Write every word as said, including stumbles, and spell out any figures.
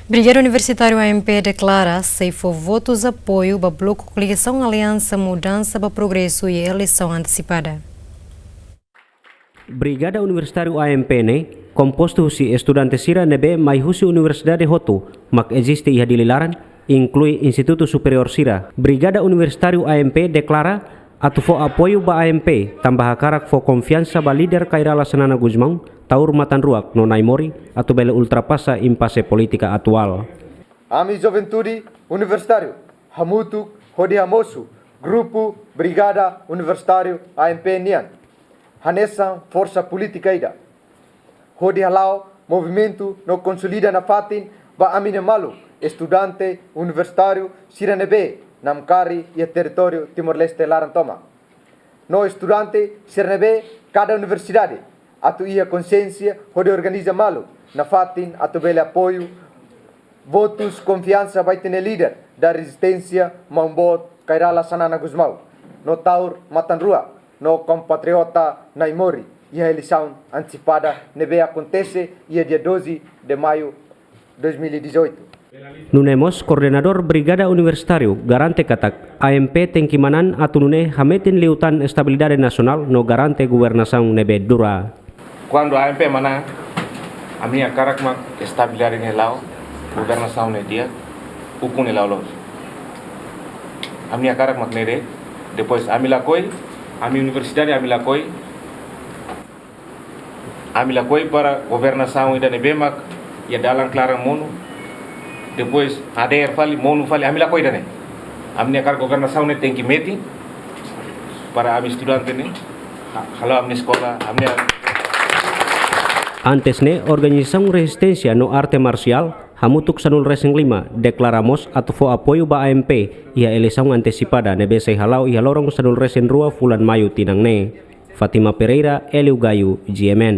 Brigada Universitáriu A M P deklara sei fó votus apoiu ba bloku koligasaun Aliansa Mudansa ba Progresu iha eleisaun antesipada. Brigada Universitáriu A M P ne'e kompostu husi estudante sira ne'ebé mai husi universidade hotu mak eziste iha Dili laran, inklui institutu superiór sira. Brigada Universitáriu A M P deklara atu fó apoiu ba A M P, tanba hakarak fó konfiansa ba líder Kay Rala Xanana Gusmão, Taur Matan Ruak no Naimori, atu bele ultrapasa impase polítika atuál. Ami juventude universitáriu hamutuk hodi hamosu grupu Brigada Universitáriu A M P nian hanesan forsa polítika ida, hodi hala'o movimentu no konsolida nafatin ba ami-nia maluk estudante universitáriu sira ne'ebé namkari iha territóriu Timor-Leste laran tomak. No estudante sira ne'ebé kada universidade atu iha konsiénsia hodi organiza malu nafatin atu bele apoiu votus konfiansa ba ita-nia líder da rezisténsia, maun boot Kay Rala Xanana Gusmão, no Taur Matan Ruak, no kompatriota Naimori, iha eleisaun antesipada ne'ebé akontese iha dia doze de maio dois mil e dezoito. Nune'e mós koordenadór Brigada Universitáriu garante katak A M P tenke manán atu nune'e hametin liután estabilidade nasionál no garante governasaun ne'ebé dura. Kuandu A M P manán, ami hakarak mak estabilidade ne'e la'o, governasaun ne'e di'ak, ukun ne'e la'o loos. Ami hakarak mak ne'e de'it, depois ami lakohi, ami universidade ami lakohi, ami lakohi para governasaun ida ne'ebé mak iha dalan klaran monu, depois hadeer fali, monu fali, ami lakohi ida-ne'e. Ami hakarak governasaun ne'e tenke metin para ami estudante ne'e, ha-, halo ami eskola, ami. Antes ne'e, organizasaun rezisténsia no arte marsiál hamutuk sanulu resin lima deklara mós atu fó apoiu ba A M P iha eleisaun antesipada ne'ebé sei hala'o iha loron sanulu resin rua fulan Maiu tinan ne'e. Fátima Pereira, Hélio Gaio, G M N.